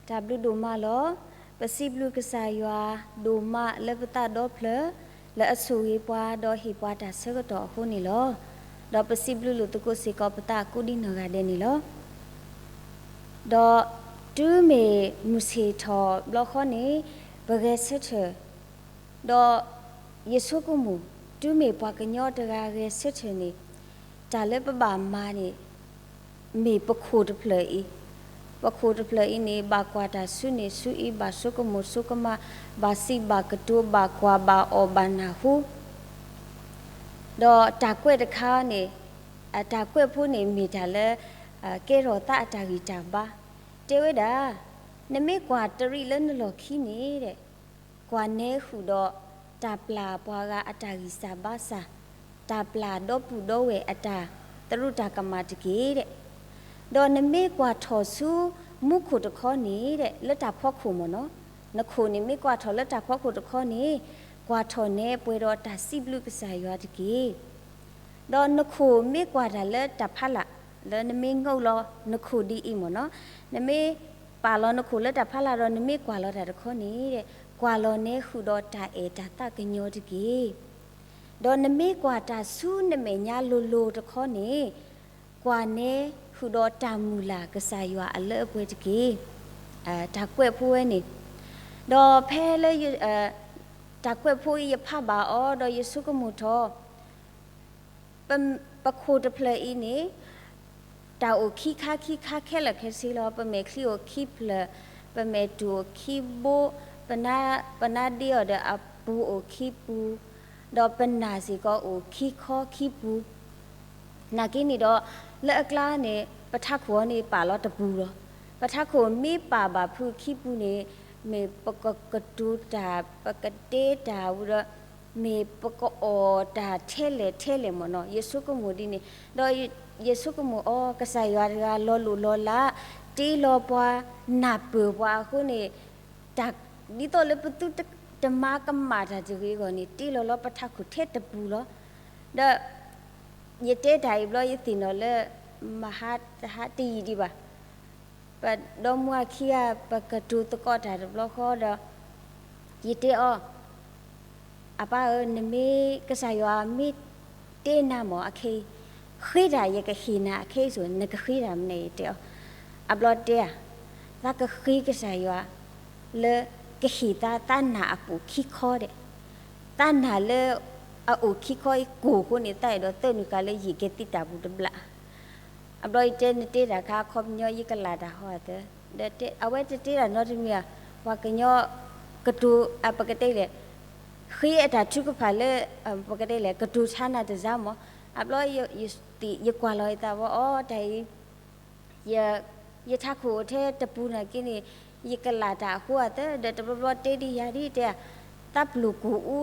တၢ်ဘျုးဒိၣ်မးလီၤ. ပစံးဘျုးကစၢ်ယွၤဒိၣ်မးလၢပသးဒီဖျၢၣ် လၢအဆိၣ်ဂ့ၤပှၤဒီးဟ့ၣ်ပှၤတၢ်ဆၢကတီၢ်အဃိန့ၣ်လီၤ. ဒီးပစံးဘျုးလိာ်သကိးစ့ၢ်ကီးပသးကိးဒံနီၢ်ဂၤဒဲးန့ၣ်လီၤ. ဒီးတုၤမ့ၢ်မုၢ်ဆ့ၣ်ထီၣ်ဘျီဃီန့ၣ် ပဂဲၤဆၢထၢၣ်, ဒီးယဆိကမိၣ် တုၤမ့ၢ်ပှၤကညီတဂၤဂဲၤဆၢထၢၣ်န့ၣ် တၢ်လၢပဘၣ်မၤန့ၣ် မ့ၢ်ပခိၣ်တဖျၢၣ်အံၤ, ပခိၣ်တဖျၢၣ်အံၤန့ၣ် ဘၣ်ကွၢ်တၢ်ဆူန့ၣ်ဆူအံၤ, ဘၣ်ဆိကမိၣ်ဆိကမး, ဘၣ်စံးဘၣ်ကတိၤ, ဘၣ်ကွၢ်ဘၣ်အီၣ်ဘၣ်နၢ်ဟူ, ဒီးတၢ်ကွဲးတခါန့ၣ်, တၢ်ကွဲးဖိန့ၣ်မ့ၢ်တၢ်လၢ ကဲထီၣ်သးအတၢ်ဂံၢ်တၢ်ဘါ, တဲဝဲဒၣ်, နမ့ၢ်ကွၢ်တရံးလၢနလီၢ်ခံန့ၣ် ကွၢ်နဲဃုာ်ဒီး တၢ်ပျၢ်ပှၤဂၤအတၢ်ဂံၢ်စၢ်ဘါစၢ်, တၢ်ပျၢ်ဒီပုၢ်ဒီဝဲၢ်အတၢ်သရူးတၢ်ကမၣ်တက့ၢ်. ဒီးနမ့ၢ်ကွၢ်ထီၣ်ဆူမူခိၣ်တခီန့ၣ် လၢတၢ်ဖီခိၣ်မ့ၢ်နီၤ, နခိၣ်န့ၣ်မ့ၢ်ကွၢ်ထီၣ်လၢတၢ်ဖီခိၣ်တခီန့ၣ် ကွၢ်ထီၣ်နဲပှဲၤဒီးတၢ်စံးဘျုးကစၢ်ယွၤတက့ၢ်. ဒီးနခိၣ်မ့ၢ်ကွၢ်တၢ်လၢတၢ်ဖးလၢ်, လၢနမ့ၢ်ငိၣ်လီၤနခိၣ်ဒ်အံၤမ့ၢ်နီၤ, နမ့ၢ်ပာ်လီၤနခိၣ်လၢတၢ်ဖးလၢ်ဒီးနမ့ၢ်ကွၢ်လီၤတၢ်တခီန့ၣ်, ကွၢ်လီၤနဲဃုာ်ဒီးတၢ်အဲၣ်တၢ်သးကညီၤတက့ၢ်. ဒီးနမ့ၢ်ကွၢ်တၢ်ဆူနမဲာ်ညါလိၤလိၤတခီန့ၣ်, ကွၢ်နဲဃုာ်ဒီးတၢ်မုၢ်လၢ်ကစၢ်ယွၤအလၢအပှဲၤတက့ၢ်. တၢ်ကွဲးဖိဝဲန့ၣ်, ဒီးဖဲလၢ တၢ်ကွဲးဖိအံၤယဖးဘၣ်အီၤဒီးယဆိကမိၣ်ထီၣ် ပခိၣ်တဖျၢၣ်အံၤန့ၣ် တၢ်အိၣ်ခံခါခံခါခဲလၢာ်ခဲဆ့လီၤ. ပမဲာ်ချံအိၣ်ခံဖျၢၣ်, ပမဲာ်တူၢ်အိၣ်ခံဘိ, ပနါ, ပနါဒ့အီၤဒီးအပူၤအိၣ်ခံပူၤ, ဒီးပနၢ်စ့ၢ်ကီးအိၣ်ခံခီခံပူၤ နာ်က့န့ၣ်ဒီး လၢအကျါန့ၣ် ပထးခိၣ်အီၤန့ၣ်ပာ်လီၤတပူၤလီၤ. ပထးခိၣ်မ့ၢ်ပာ်ဘၣ်ဖုခံပူၤန့ၣ် မ့ၢ်ပကကတိၤတၢ် ပကတဲတၢ်ဝံၤဒီး မ့ၢ်ပကအီၣ်တၢ်ထဲလဲၣ်ထဲလဲၣ်မ့ၢ်နီၤ ယဆိကမိၣ်ဒ်န့ၣ်, ဒီးယဆိကမိၣ်အီၤ ကစၢ်ယွၤတဂၤလီၤလိၢ်လီၤလး တ့လီၤပှၤ နၢ်ပၢၢ်ပှၤအဃိန့ၣ် ဒ်သိးလၢပသုတမၤကမၣ်တၢ်တဂ့ၤအဂီၢ်န့ၣ် တ့လီၤလီၤပထးခိၣ်ထဲတပူၤလီၤ. ဒီး ယတဲတၢ်အံၤဘျီယသ့ၣ်နီၣ်လၢ မဟါတဟါတယံာ်ဒံးဘၣ်, ပဒီမါအခံဂၤ ပကတိၤသကိးတၢ်တဘျီဃီဒီး ယတဲအီၤ, အပၢ်ဧၢ နမ့ၢ်ကစၢ်ယွၤမ့ၢ်တဲနၤမ့ၢ်အခဲအံၤ, ဃ့တၢ်ယကဟ့ၣ်နၤအခဲအံၤစိၤ နကဃ့တၢ်မနုၤအံၤတဲအီၤ, အဘျီတဲဧါ, သးကဃ့ကစၢ်ယွၤ လၢကဟ့ၣ်သးသးနၢ်အပူၤခံခီဒဲး, သးနၢ်လၢအအိၣ်ခံခီအံၤကိၢ်အဃိန့ၣ် သးအဲၣ်ဒိးသၢနုာ်ဃာ်လၢယံာ်ကဲသံတၢ်ပူၤတဘျီ အဘျီယတဲနတဲတၢ်ခါအခီပညီယကလၢ်တၢ်ဟီအသး, ဒီးအဝဲတတဲတၢ်နီတမံၤဧါ, ပှၤကညီကတိၤ ပကတဲလဲၣ်, ဃ့အတၢ်ထုကဖၣ်လၢ ပကတဲလဲၣ် ကတိၤဆါနၤတစါမး, အဘျီ ယကွၢ်လီၤယသးဝဲအီၤ တၢ်အံၤ ယထးခိၣ်ထဲတပူၤနာ်က့န့ၣ် ယကလၢ်တၢ်အဃိအသး ဒီးတဘျီဘျီတဲဒ်ယၤဒ်တဲ သးပျိာ်ကိၢ်အူ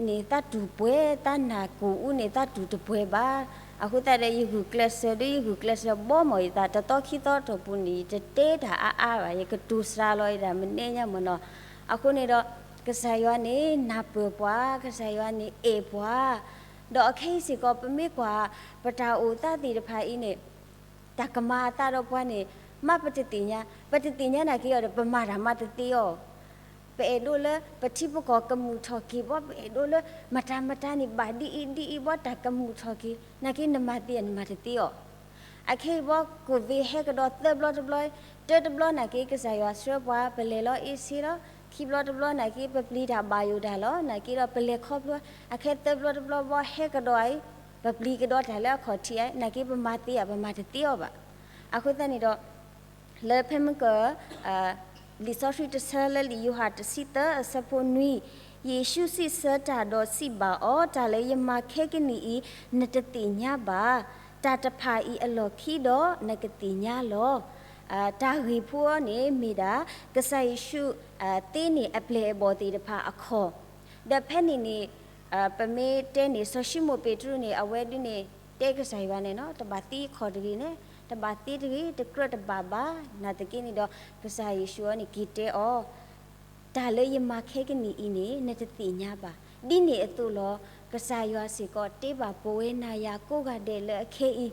န့ၣ် သးတူၢ်ပှဲၤ, သးနၢ်ကိၢ်အူန့ၣ် သးတူၢ်တပှဲၤဘၣ်. အဃိသတးဒီး ယဂုာ်ကျဲးစၢးဒီး ယဂုာ်ကျဲးစၢးဘီမီၢ်ယသး တသီခံသီအတီၢ်ပူၤန့ၣ် ယတတဲတၢ်အါအါဘၣ်, ယကတိၤစှၤလီၤယတၢ်မနုၤညါမ့ၢ်နီၤ. အဃိန့ၣ်ဒီး ကစၢ်ယွၤန့ၣ် နၢ်ပၢၢ်ပှၤ, ကစၢ်ယွၤန့ၣ်အဲၣ်ပှၤ, ဒီးအခဲအံၤစ့ၢ်ကီး ပမ့ၢ်ကွၢ် ပတၢ်အိၣ်သးသ့ၣ်တဖၣ်အံၤန့ၣ် တၢ်ကမၤအသးဒီးပှၤန့ၣ် မ့ၢ်ပတသ့ၣ်ညါ, ပတသ့ၣ်ညါနာ်က့အီၤဒီး ပမၤတၢ်မၤတသ့အီၤ. ပအဲၣ်ဒိးလၢပထံပကီၢ်ကမုာ်ထီၣ်က့ၤဘၣ်, ပအဲၣ်ဒိးလၢမတၤမတၤန့ၣ် ဘၣ်ဒ်အံၤဒ်အံၤဘၣ် တၢ်ကမုာ်ထီၣ်က့ၤ, နာ်က့နမၤသ့အီၤ နမၤတသ့အီၤ. အခဲအံၤဘၣ် ကိၣ်ဝ့ၣ်ဟဲကဒီးသၢဘျီတဘျီ, တၢတဘျီနာ်က့ ကစၢ်ယွၤဆှၢပှၤ ပလဲၤလီၤအ့ၣ်စ့လီၤ, ခံဘျီတဘျီနာ်က့ ပပျံၤတၢ်ဘၣ်ယိၣ်တၢ်လီၤ, နာ်က့ဒီးပလဲၤခီဖျိ, အခဲသၢဘျီတဘျီဘၣ်ဟဲကဒီးအံၤ ပပျံၤကဒီးတၢ်လၢအခီၣ်ထံးအံၤ နာ်က့ပမၤသ့ဧါ ပမၤတသ့အီၤဘၣ်. အဃိသတးန့ၣ်ဒီး လၢဖဲမုၢ်က လံာ်စီဆှံတဆၢလၢလံာ်ယိၤဟၣ်တဆံသၢအဆၢဖိနွံ, ယ့ၣ်ၡူးစံးဆၢတၢ်ဒီးစံးဘၣ်အီၤ, တၢ်လၢယမၤခဲကနံၣ်အံၤ နတသ့ၣ်ညါဘၣ်, တၢ်တဖၣ်အံၤအလီၢ်ခံဒီးနကသ့ၣ်ညါလီၤ. တၢ်ဂ့ၢ်ဖိအံၤန့ၣ်မ့ၢ်ဒၣ် ကစၢ်ယ့ၣ်ၡူးသ့န့ၢ်အပျဲၢ်အဘီၣ်သ့ၣ်တဖၣ်အခီၣ်, ဒီးဖဲန့ၣ်န့ၣ် ပမ့ၢ်တဲန့ၣ် စီၤၡံမိၣ်ပ့းတရူးန့ၣ် အဝဲဒၣ်န့ၣ် တဲကစၢ်ယွၤန့ၣ်နီၤ တဘၣ်သံအခီၣ်တဂ့ၤန့ၣ်, တဘၣ်သံတဂ့ၤ တကြၢးတဘၣ်ဘၣ်, နာ်သက့န့ၣ်ဒီး ကစၢ်ယ့ၣ်ၡူးအံၤန့ၣ်က့ၤတဲအီၤ, တၢ်လၢယမၤခဲကနံၣ်အံၤန့ၣ် နတသ့ၣ်ညါဘၣ်. ဒ်န့ၣ်အသိးလီၤ, ကစၢ်ယွၤစ့ၢ်ကီးတဲဘၣ်ပဝဲနၤယၤကိးဂၤဒဲးလၢအခဲအံၤ,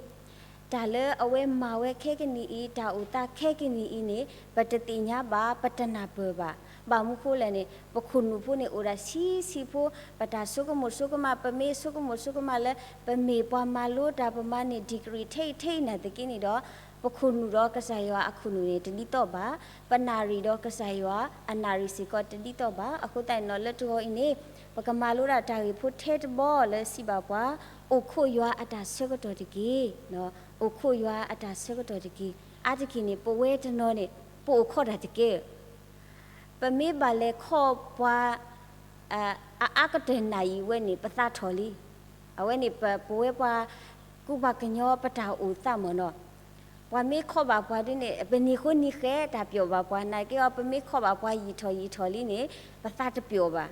တၢ် တၢ်လၢအဝဲမၤဝဲခဲကနံၣ်အံၤ, တၢ်အိၣ်သးခဲကနံၣ်အံၤန့ၣ် ပတသ့ၣ်ညါဘၣ်, ပတနၢ်ပၢၢ်ဘၣ်. ဘၣ်မနုၤဃိလဲၣ်န့ၣ် ပခိၣ်နူာ်ဖိန့ၣ်အိၣ်ဒၣ်ဆံးဆံးဖိ, ပတၢ်ဆိကမိၣ်ဆိကမး, ပမ့ၢ်ဆိကမိၣ်ဆိကမးလၢ ပမ့ၢ်ပှၤမၤလိတၢ်, ပမၤန့ၢ် degree ထဲအံၤထဲအံၤနာ်သက့န့ၣ်ဒီး ပခိၣ်နူာ်ဒီးကစၢ်ယွၤအခိၣ်နူာ်န့ၣ် တဒ်သိးဘၣ်, ပနၣ်ရံၣ်ဒီးကစၢ်ယွၤအနၣ်ရံၣ်စ့ၢ်ကီးတဒ်သိးဘၣ်. အဃိသတးန့ၣ်ဒီး လၢတဂီၤအံၤန့ၣ် ပကမၤလိဒၣ်တၢ်ဂ့ၢ်ဖိထဲတဘီလၢစံးဘၣ်ပှၤ, အိၣ်ခိးယွၤအတၢ်ဆၢကတီၢ်တက့ၢ်. အိၣ်ခိးယွၤအတၢ်ဆၢကတီၢ်တက့ၢ်. အါတက့ၢ်န့ၣ် ပဝဲတနီၤန့ၣ် ပအိၣ်ခိးတၢ်တက့ၢ်. ပမ့ၢ်ဘၣ်လဲၤခိးပှၤ အအါကတၢၢ်နၣ်ရံၣ်ဝဲန့ၣ် ပသးထီၣ်လံ. အဝဲန့ၣ် ပဝဲပှၤကူပှၤကညီပတၢ်အိၣ်သးမ့ၢ်နီၤ. ပှၤမ့ၢ်ခိးဘၣ်ပှၤဒ်န့ၣ် ပန့ၢ်ဃိန့ၢ်ဃဲ တၢ်ပျီၣ်ဘၣ်ပှၤ, နာ်သက့ဒီး ပမ့ၢ်ခိးဘၣ်ပှၤယံာ်ထီၣ်ယံာ်ထီၣ်လံန့ၣ် ပသးတပျီၣ်ဘၣ်.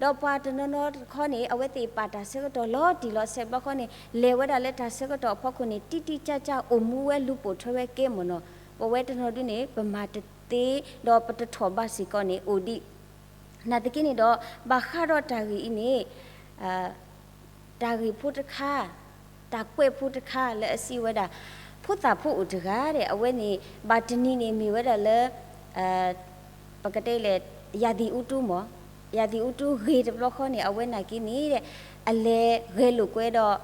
ဒီးပှၤတနီၤနီၤတခီန့ၣ် အဝဲသ့ၣ်ပာ်တၢ်ဆၢကတီၢ်လီၤတံၢ်လီၤဆဲးဘျီဃီန့ၣ် လဲၤဝဲဒၣ်လၢတၢ်ဆၢကတီၢ်အဖီခိၣ်န့ၣ် တံၢ်တံၢ်ကၢ်ကၢ်အိၣ်မူဝဲလူၤပိာ်ထွဲဝဲကဲမ့ၢ်နီၤ. ပဝဲတနီၤဒ်န့ၣ် ပမၤတသ့ ဒီးပတထီၣ်ဘၣ်စ့ၢ်ကီးန့ၣ် အိၣ်ဒံး နာ်သက့န့ၣ်ဒီး ဘၣ်ဃးဒီးတၢ်ဂ့ၢ်အံၤန့ၣ် တၢ်ဂ့ၢ်ဖိတခါ, တၢ်ကွဲးဖိတခါလၢအစံးဝဲဒၣ်, ဖိသၣ်ဖိအိၣ်တဂၤဒီး အဝဲန့ၣ် ဘၣ်တနံၤန့ၣ်မ့ၢ်ဝဲဒၣ်လၢ ပကတဲလဲၣ် ရာသီဥတုမ့ၢ်, ရာသီဥတုဂ့ၤတဘျီဃီန့ၣ် အဝဲနာ်က့န့ၣ်ဒီး အလဲၤဂဲၤလိာ်ကွဲဒီး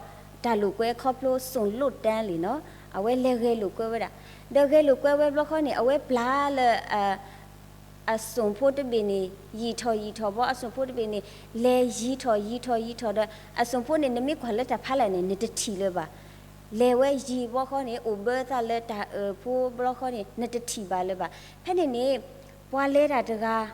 တၢ်လိာ်ကွဲခီဖျိစိၣ်လိၣ်တၢလံနီၤ. အဝဲလဲၤဂဲၤလိာ်ကွဲဝဲဒၣ်, ဒီးဂဲၤလိာ်ကွဲဝဲဘျီဃီန့ၣ် အဝဲပျၢ်လၢ အစိၣ်ဖိတဘ့ၣ်န့ၣ် ယံာ်ထီၣ်ယံာ်ထီၣ်ဘီ အစိၣ်ဖိတဘ့ၣ်န့ၣ် လဲၤယံာ်ထီၣ်ယံာ်ထီၣ်ယံာ်ထီၣ်ဒီး အစိၣ်ဖိန့ၣ် နမ့ၢ်ကွၢ်လၢတၢ်ဖးလဲၢ်န့ၣ် နတထံၣ်လၢၤဘၣ်. လဲၤဝဲယံာ်ဘျီဃီန့ၣ် အိၣ်ဘၢသးလၢတၢ်အၢၣ်ဖိဘျီဃီန့ၣ် နတထံၣ်ဘၣ်လၢၤဘၣ်. ဖဲန့ၣ်န့ၣ် ပှၤလဲၤတၢ်တဂၤ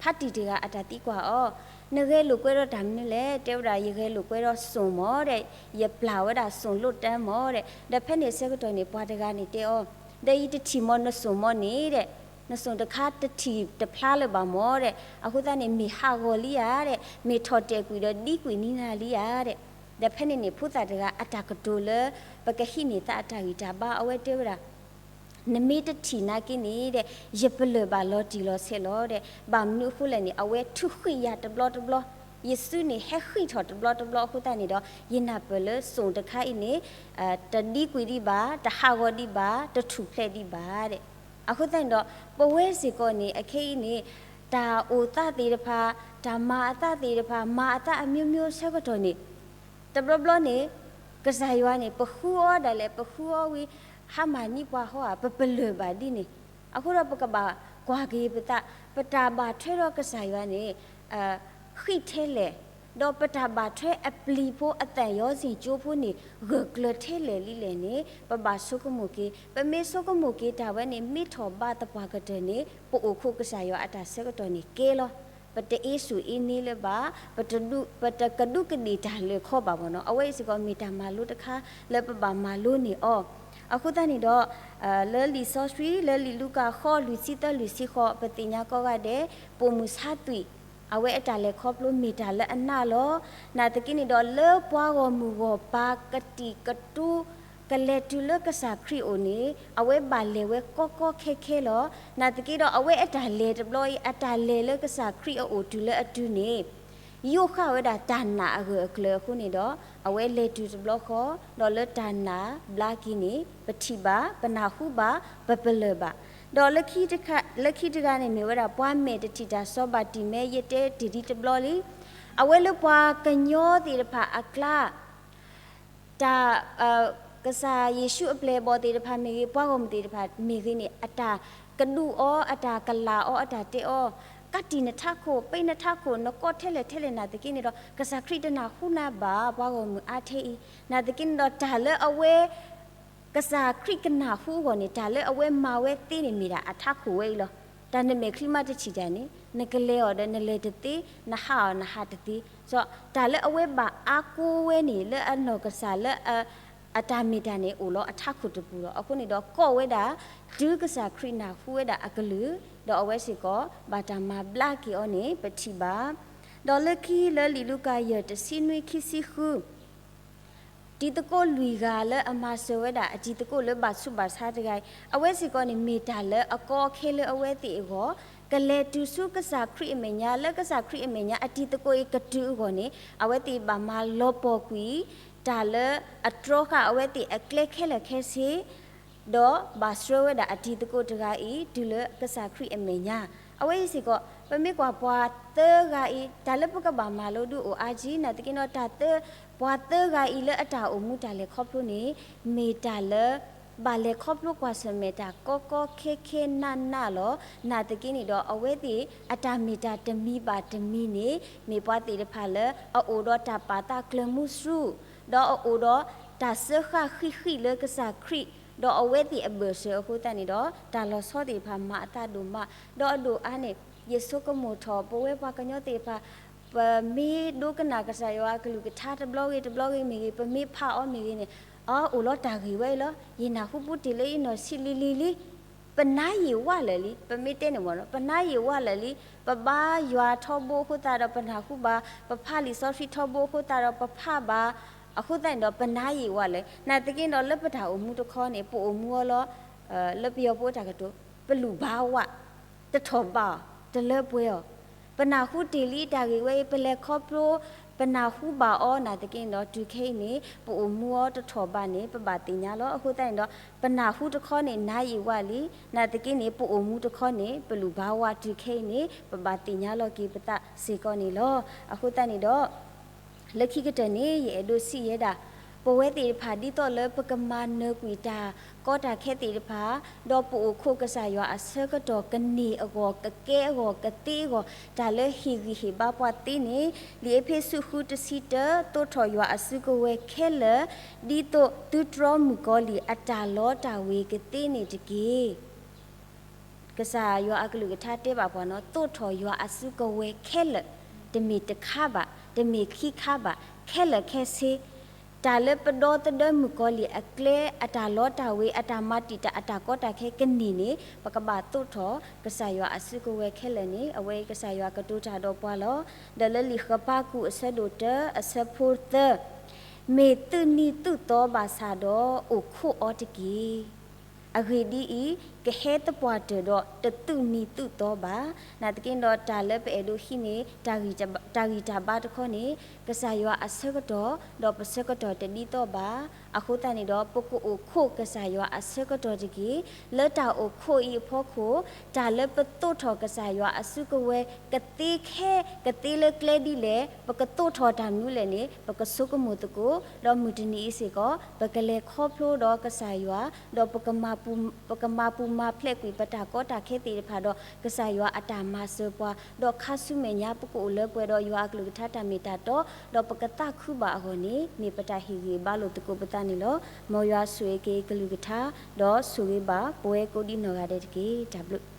ဖါတံၢ်တဂၤအတၢ်သံကွၢ်အီၤ, နဂဲၤလိာ်ကွဲဒီးတၢ်မနုၤလဲၣ်. တဲဝဲဒၣ် ယဂဲၤလိာ်ကွဲဒီးစိၣ်မ့ၢ်ဒီး ယပျၢ်ဝဲဒၣ်စိၣ်လိၣ်တၢမ့ၢ်ဒီး ဒီးဖဲန့ၣ်ဆၢကတီၢ်န့ၣ် ပှၤတဂၤန့ၣ်တဲအီၤ, ဒီးယတထံၣ်မ့ၢ်နစိၣ်မ့ၢ်န့ၣ်ဒီး နစိၣ်တခါတထံၣ်တဖျါလၢၤဘၣ်မ့ၢ်ဒီး အဃိသတးန့ၣ် မ့ၢ်ဟးဂီၤလံဧါဒီး မ့ၢ်ထီၣ်တဲာ်ကွံာ်ဒီးဒံကွံာ်န့ၢ်နၤလံဧါဒီး, ဒီးဖဲန့ၣ်န့ၣ် ဖိသၣ်တဂၤအတၢ်ကတိၤလၢ ပကဟံးန့ၢ်သးအတၢ်ဂံၢ်တၢ်ဘါ အဝဲတဲဝဲဒၣ် နမ့ၢ်တထံၣ်နာ်က့န့ၣ်ဒီး ယပလၢၢ်ဘၣ်လီၤတံၢ်လီၤဆဲးလီၤဒီး ဘၣ်မနုၤအဃိလဲၣ်န့ၣ် အဝဲထုးဃံၣ်ယၤတဘျီတဘျီ, ယစုန့ၣ်ဟဲဃံၣ်ထီၣ်တဘျီတဘျီအဃိသတးန့ၣ်ဒီး ယနၢ်ပၢၢ်လၢစိၣ်တခါအံၤန့ၣ် တဒံကွံာ်ဒံးဘၣ်, တဟးဂီၤဒံးဘၣ်, တထူၣ်ဖျဲးဒံးဘၣ်ဒီး, အဃိသတးန့ၣ်ဒီး ပဝဲစ့ၢ်ကီးန့ၣ် အခဲအံၤန့ၣ် တၢ်အိၣ်သးသ့ၣ်တဖၣ်, တၢ်မၤအသးသ့ၣ်တဖၣ်, မၤအသးအမျိုးမျိုးဆၢကတီၢ်န့ၣ် တဘျီဘျီန့ၣ် ကစၢ်ယွၤန့ၣ် ပဃုအီၤဒၣ်လဲာ် ပဃုအီၤဝံၤ ဟါမၢ်နံၤပှၤဟီဧါ ပပလၢၢ်ဘၣ်ဒ်န့ၣ်, အဃိဒီးပကဘၣ်ကွၢ်က့ၤပသး, ပတၢ်ဘၣ်ထွဲဒီးကစၢ်ယွၤန့ၣ် ဃံးထဲလဲၣ်, ဒီးပတၢ်ဘၣ်ထွဲအပျံၤဖိအသး ရောစ့ၣ်ကၠိဖိန့ၣ် ဂၢၢ်ကျၢၤထဲလဲၣ်လံလဲၣ်န့ၣ် ပဘၣ်ဆိကမိၣ်က့ၤ. ပမ့ၢ်ဆိကမိၣ်က့ၤတၢ်ဝဲန့ၣ် မ့ၢ်ထီၣ်ဘးသပှၢ်ကတၢၢ်န့ၣ် ပအိၣ်ခိးကစၢ်ယွၤအတၢ်ဆၢကတီၢ်န့ၣ်ကဲလီၤ. ပတအ့စူၢ်အ့န့လၢၤဘၣ်, ပတဒုး, ပတကဒူးကဒ့ၣ်တၢ်လၢၤခီဘၣ်မ့ၢ်နီၤ. အဝဲအံၤစ့ၢ်ကီးမ့ၢ်တၢ်မၤလိတခါလၢပဘၣ်မၤလိန့ၢ်အီၤ. အဃိသတးန့ၣ်ဒီး လၢလံာ်စီဆှံ လၢလံာ်လူၤကၣ်ဃိး လွံၢ်ဆံသၢ လွံၢ်ဆံဃိး ပသ့ၣ်ညါကိးဂၤဒဲး ပိာ်မုၣ်ဆါသွံၣ် အဝဲအတၢ်လဲၤခီဖျိမ့ၢ်တၢ်လၢအနးလီၤ. နာ်သက့န့ၣ်ဒီး လၢပှၤဂီၢ်မုၢ်ဂီၢ်ပၤကတံာ်ကတူာ် ကလဲၤတုၤလၢကစၢ်ခရံာ်အအိၣ်န့ၣ် အဝဲဘၣ်လဲၤဝဲကီကီခဲခဲလီၤ. နာ်သက့ဒီး အဝဲအတၢ်လဲၤတဘျီအံၤ အတၢ်လဲၤလၢကစၢ်ခရံာ်အအိၣ်တုၤလၢအတုၤန့ၣ် ယိးဃာ်ဝဲဒၣ်တၢ်နာ်အဂၢၢ်အကျၢၤအဃိန့ၣ်ဒီး အဝဲလဲၤတုၤတဘျီဃီ ဒီးလၢတၢ်နာ်ဘျါက့ၤန့ၣ် ပထံၣ်ဘၣ်, ပနၢ်ဟူဘၣ်, ပပလၢၢ်ဘၣ်. ဒီးလၢခံတခါ, လၢခံတဂၤန့ၣ်မ့ၢ်ဝဲဒၣ် ပှၤမဲာ်တထံၣ်တၢ်စီၤဘၣ်တံၣ်မဲ ယတဲတ့ၢ်ဒံးတဘျီလံ. အဝဲလၢပှၤကညီသ့ၣ်တဖၣ်အကျါ တၢ်, ကစၢ်ယ့ၣ်ၡူးအပျဲၢ်အဘီၣ်သ့ၣ်တဖၣ်မ့ၢ်ဂ့ၤ, ပှၤဂီၢ်မုၢ်သ့ၣ်တဖၣ်မ့ၢ်ဂ့ၤန့ၣ် အတၢ်ကဒုးအီၤ, အတၢ်ကလာ်အီၤ, အတၢ်တဲအီၤ, ကးတံာ်နထးခိၣ်, ပ့းနထးခိၣ်, နကိးထဲလဲၣ်ထဲလဲၣ်နာ်သက့န့ၣ်ဒီး ကစၢ်ခရံာ်တနၢ်ဟူနၤဘၣ် ပှၤဂီၢ်မုၢ်အါထဲအံၤ. နာ်သက့န့ၣ်ဒီး တၢ်လၢအဝဲ ကစၢ်ခရံာ်ကနၢ်ဟူအဂီၢ်န့ၣ် တၢ်လၢအဝဲမၤဝဲသ့န့ၣ်မ့ၢ်ဒၣ်အထးခိၣ်ဝဲအံၤလီၤ. တၢ်နမဲာ်ချံမးတထံၣ်တၢ်န့ၣ် နကလဲၤအီၤဒီးနလဲၤတသ့, နဟးအီၤနဟးတသ့. စီၤ တၢ်လၢအဝဲဘၣ်အါကိးဝဲန့ၣ် လၢအနီၢ်ကစၢ်လၢ အတၢ်မ့ၢ်တၢ်န့ၣ် အိၣ်လီၤအထးခိၣ်တပူၤလီၤ. အဃိန့ၣ်ဒီး ကိးဝဲဒၣ် တုၤကစၢ်ခရံာ်နၢ်ဟူဝဲဒၣ်အကလုၢ်, ဒီးအဝဲစ့ၢ်ကီး ဘၣ်တၢ်မၤဘျါက့ၤအီၤန့ၣ် ပထံၣ်ဘၣ်. ဒီးလၢခံလၢလံာ်လူၤကၣ်ယဲၢ်တဆံနွံခံဆံဃု တံၤသကိးလွံၢ်ဂၤလၢအမၤစၢၤဝဲဒၣ် အတံၤသကိးလၢဘၣ်ဆူးဘၣ်ဆါတဂၤအံၤ, အဝဲစ့ၢ်ကီးန့ၣ် မ့ၢ်တၢ်လၢအကီအခဲလၢအဝဲသ့ၣ်အဂီၢ်, ကလဲၤတုၤဆူကစၢ်ခရံာ်အမဲာ်ညါ, လၢကစၢ်ခရံာ်အမဲာ်ညါ အတံၤသကိးအံၤကတုၤအဂီၢ်န့ၣ် အဝဲသ့ၣ်ဘၣ်မၤလီၤပှီၢ်ကွံာ် တၢ်လၢအတြီဃာ်အဝဲသ့ၣ်အကျဲခဲလၢာ်ခဲဆ့, ဒီးဘၣ်ဆှၢဝဲဒၣ်အတံၤသကိးတဂၤအံၤ တုၤလၢကစၢ်ခရံာ်အမဲာ်ညါ. အဝဲအံၤစ့ၢ်ကီး ပမ့ၢ်ကွၢ်ပှၤသၢဂၤအံၤ တၢ်လၢပကဘၣ်မၤလိဒုးအိၣ်အါကံ, နာ်သက့ဒီး တၢ်သၢ, ပှၤသၢဂၤအံၤလၢအတၢ်အိၣ်မူတၢ်လဲၤခီဖျိန့ၣ် မ့ၢ်တၢ်လၢ ဘၣ်လဲၤခီဖျိကွၢ်ဆၢၣ်မဲာ်တၢ်ကီကီခဲခဲနးနးလီၤ. နာ်သက့န့ၣ်ဒီး အဝဲသ့ၣ်အတၢ်မ့ၢ်တၢ်တမံၤဘၣ်တမံၤန့ၣ် မ့ၢ်ပှၤသ့ၣ်တဖၣ်လၢအအိၣ်ဒီးတၢ်ပာ်သးကျၢၤမူဆူ, ဒီးအအိၣ်ဒီးတၢ်စၢဃာ်ဃံးဃံးလၢကစၢ်ခရံာ်, ဒီးအဝဲသ့ၣ်အဘၢၣ်စၢၤအဃိသတးန့ၣ်ဒီး တၢ်လီၤဆီသ့ၣ်တဖၣ်မၤအသးဒိၣ်မး, ဒီးအဒိၣ်အါန့ၣ် ယဆိကမိၣ်ထီၣ် ပဝဲပှၤကညီသ့ၣ်တဖၣ် ပမ့ၢ်ဒိကနၣ်ကစၢ်ယွၤအကလုၢ်ကထါတဘျီဂ့ၤတဘျီဂ့ၤမ့ၢ်ဂ့ၤ, ပမ့ၢ်ဖးအီၤမ့ၢ်ဂ့ၤန့ၣ်, အအိၣ်လီၤတၢ်ဂ့ၢ်ဝဲအံၤလီၤ. ယနၢ်ဟူပူၤတ့ၢ်လၢယနီၢ်ဆံးလံၤလံၤလံ, ပနါယံာ်ဝးလၢာ်လံ, ပမ့ၢ်တဲန့ၣ်မ့ၢ်နီၤ, ပနါယံာ်ဝးလၢာ်လံ, ပဘါယွၤထီဘိအဃိသတးဒီးပနၢ်ဟူဘၣ်, ပဖးလံာ်စီဆှံထီဘိအဃိသတးဒီးပဖးဘၣ်, အဃိသတးန့ၣ်ဒီး ပနါယံာ်ဝးလၢာ်. နာ်သက့ဒီး လၢပတၢ်အိၣ်မူတခီန့ၣ် ပအိၣ်မူအီၤလီၤ, လၢပယီၤဖိတၢ်ကတိၤ ပလူၢ်ဘၣ်ဝး, တထီၣ်ဘးအီၤ, တလၢပှဲၤအီၤ, ပနၢ်ဟူတ့ၢ်လံတၢ်ဂ့ၢ်ဝဲအံၤ ပလဲၤခီဖျိ, ပနၢ်ဟူဘၣ်အီၤ နာ်သက့န့ၣ်ဒီး တုၤခဲအံၤန့ၣ် ပအိၣ်မူအီၤတထီၣ်ဘးန့ၣ် ပဘၣ်သ့ၣ်ညါလီၤ. အဃိသတးန့ၣ်ဒီး ပနၢ်ဟူတခီန့ၣ် နါယံာ်ဝးလံ, နာ်သက့န့ၣ် ပအိၣ်မူတခီန့ၣ် ပလူၢ်ဘၣ်ဝး, တုၤခဲအံၤန့ၣ် ပဘၣ်သ့ၣ်ညါလီၤက့ၤပသးစ့ၢ်ကီးန့ၣ်လီၤ. အဃိသတးန့ၣ်ဒီး လၢခံကတၢၢ်န့ၣ် ယအဲၣ်ဒိးစံးယဲဒၣ်, ပဝဲသ့ၣ်တဖၣ် ဒ်သိးလၢပကမၤနၢၤကွံာ်တၢ်ကီတၢ်ခဲသ့ၣ်တဖၣ်, ဒီးပအိၣ်ခိးကစၢ်ယွၤအဆၢကတီၢ် ကန့ၢ်အဂီၢ်, ကကဲအဂီၢ်, ကသ့အဂီၢ်, တၢ်လၢဟ့ၣ်ဂံၢ်ဟ့ၣ်ဘါပှၤသ့န့ၣ်, လံာ်အ့းဖ့းစူး ဃု တဆံတၢ, သိးထီၣ်ယွၤအစုကဝဲၤခဲလၢာ်, ဒ်သိးသုတြီမုၣ်ကီၤလံၢ် အတၢ်လီတၢ်ဝ့ၤကသ့န့ၣ်တက့ၢ်. ကစၢ်ယွၤအကလုၢ်ကထါတဲဘၣ်ပှၤနီၤ, သိးထီၣ်ယွၤအစုကဝဲၤခဲလၢာ်, တမ့ၢ်တခါဘၣ်, တမ့ၢ်ခံခါဘၣ်, ခဲလၢာ်ခဲဆ့, တၢ်လၢပဒီသဒၢမုၣ်ကီၤလံၢ်အကျဲ, အတၢ်လီတၢ်ဝ့ၤ, အတၢ်မၤတံာ်တာ်, အတၢ်ကီတၢ်ခဲကန့ၢ်န့ၣ် ပကဘၣ်သိးထီၣ်ကစၢ်ယွၤအစုကဝဲၤခဲလၢာ်န့ၣ်, အဝဲကစၢ်ယွၤကတိၤတၢ်ဒီးပှၤလီၤ. ဒီးလၢလံာ်ဃပၤကူာ်အဆၢဒိၣ်တၢ အဆၢဖိသၢ, မ့ၢ်သုးနံၤသုးသီဘၣ်ဆၣ်ဒီး အိၣ်ခိးအီၤတက့ၢ်. အဂ့ၢ်ဒ်အံၤ, ကဟဲသပှၢ်တၢၢ်ဒီးတသုးနံၤသုးသီဘၣ်. နာ်သက့ဒီး တၢ်လၢပအဲၣ်ဒိးဟံးန့ၢ် တၢ်ဂံၢ်တၢ်ဘါတခီန့ၣ်, ကစၢ်ယွၤအဆၢကတီၢ်, ဒီးပဆၢကတီၢ်တဒ်သိးဘၣ်. အဃိသတးန့ၣ်ဒီး ပကအိၣ်ခိးကစၢ်ယွၤအဆၢကတီၢ်တက့ၢ်. လၢတၢ်အိၣ်ခိးအံၤအဖီခိၣ်, တၢ်လၢပသိးထီၣ်ကစၢ်ယွၤအစုကဝဲၤ ကသ့ခဲ, ကသ့လၢကျဲဒ်လဲၣ်, ပကသိးထီၣ်တၢ်မနုၤလဲၣ်န့ၣ် ပကဆိကမိၣ်သကိး, ဒီးမုၢ်တနံၤအံၤစ့ၢ်ကီး ပကလဲၤခီဖျိဒီးကစၢ်ယွၤ, ဒီးပကမၤပူၤ, ပကမၤပူၤမၤဖျဲးကွံာ်ပတၢ်ကီတၢ်ခဲသ့ၣ်တဖၣ်ဒီး ကစၢ်ယွၤအတၢ်မၤစၢၤပှၤ, ဒီးခါဆူမဲာ်ညါ ပကအိၣ်လၢပှဲၤဒီးယွၤအကလုၢ်ကထါတၢ်မ့ၢ်တၢ်တီ, ဒီးပကသးခုဘၣ်အဂီၢ်န့ၣ် မ့ၢ်ပတၢ်ဟ့ၣ်ဂံၢ်ဘါလိာ်သကိးပသးန့ၣ်လီၤ. မ်ယွၤဆိၣ်ဂ့ၤက့ၤကလုၢ်ကထါ, ဒီးဆိၣ်ဂ့ၤဘၣ်ပဝဲကိးဒံနီၢ်ဂၤဒဲးတက့ၢ်. တၢ်ဘျုး